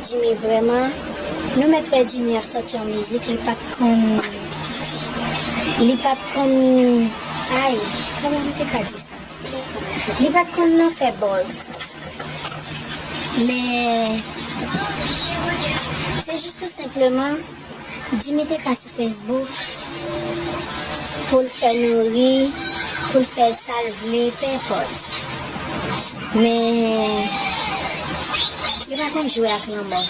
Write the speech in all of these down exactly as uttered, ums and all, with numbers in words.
Jimmy vrèman, nou mèt wè Jimmy ap sòti yon mizik, li pa t konn, li pa t konn, ay, kòman m te ka di sa? Li pa t konn nan fè buzz. Men, se jis tou senpleman, Jimmy te ka sou Facebook pou l fè nou ri, pou l fè sa l vle, pe enpòt. Men, li pa konn jwe ak lanmò.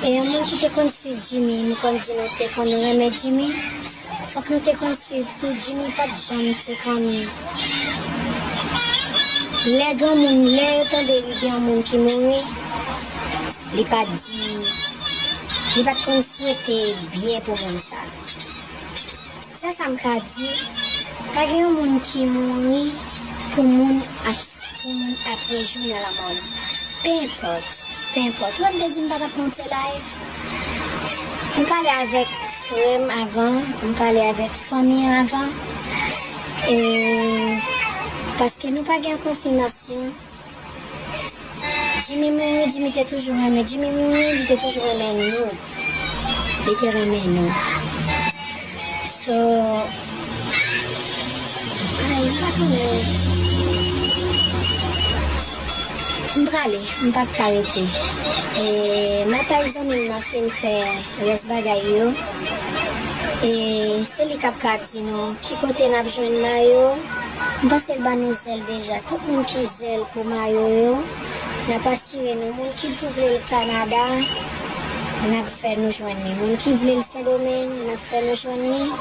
E yon moun ki te konn swiv Jimmy, nou konn di nou te konn renmen Jimmy, fòk nou te konn swiv tou, Jimmy pa t janm te konn. Lè granmoun, lè yo tande li gen yon moun ki mouri, li pa di, li pa t konn swete byen pou moun sa. Sèl sa m ka di, pa gen yon moun ki mouri pou moun ap, pou moun ap rejwi nan lanmò l. Pe enpòt, pe enpòt. Ou wè m te di m pa t ap monte live? M pale avèk frè m avan, m pale avèk fanmi an avan. E, paske nou pa gen konfimasyon. Jimmy mouri, Jimmy te toujou renmen. Jimmy mouri, li te toujou renmen nou. Li te renmen nou. So, ay, m pa konnen. M prale, m p ap ka rete. E, m ap bay zanmi m nan fin fè rès bagay yo. E se li k ap ka di nou ki kote n ap jwenn mayo. M panse l ban nou zèl deja. Tout moun ki zèl pou mayo yo, n ap asire nou. Moun ki vle l Kanada, n ap fè nou jwenn li. Moun ki vle l Sendomeng, n ap fè nou jwenn li.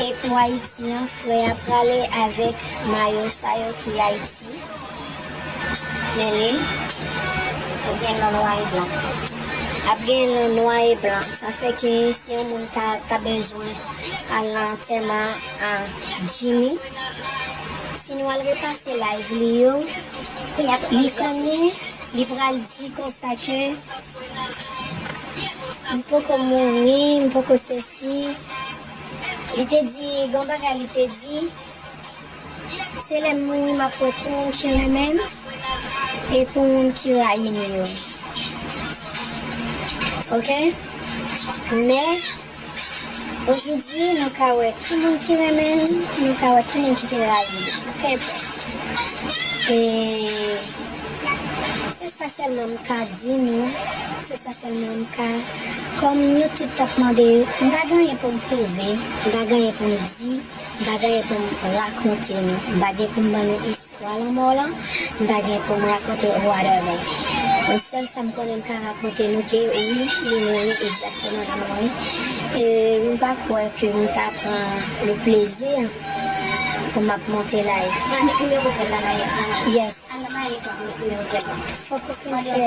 E pou Ayiti an, frè a prale avèk mayo sa yo ki Ayiti. Men li, ap gen nan nwa e blan. Ap gen nan nwa e blan. Sa fè ke si yon moun ta, ta bezwen al nan antèman a Jimmy, si nou al repase live li yo, li konnen, li pral di konsa ke m poko mouri, m poko sesi. Li te di, gon bagay li te di, se lè m mouri m ap wè ki moun ki renmen m e pou moun ki rayi m yo. Oke? Men, ojodwi, nou ka wè ki moun ki renmen l, nou ka wè ki moun ki te rayi l. Pe enpòt. E se sa sèlman m ka di nou, se sa sèlman m ka, kòm nou tout t ap mande, m pa gen anyen pou m pwouve, m pa gen anyen pou m di, m pa gen anyen pou m rakonte nou, m pa gen pou m ban nou istwa lanmò lan, m pa gen pou m rakonte whatever. Yon sèl sa m konnen m ka rakonte nou ke wi, li mouri egzakteman, li mouri. E m pa kwè ke m ta pran le plezi pou m ap monte live. Annik nimewo zèl la nan ekran an. Yes. Ann nan maye tan pou nimewo zèl la. Fòk ou fin fè.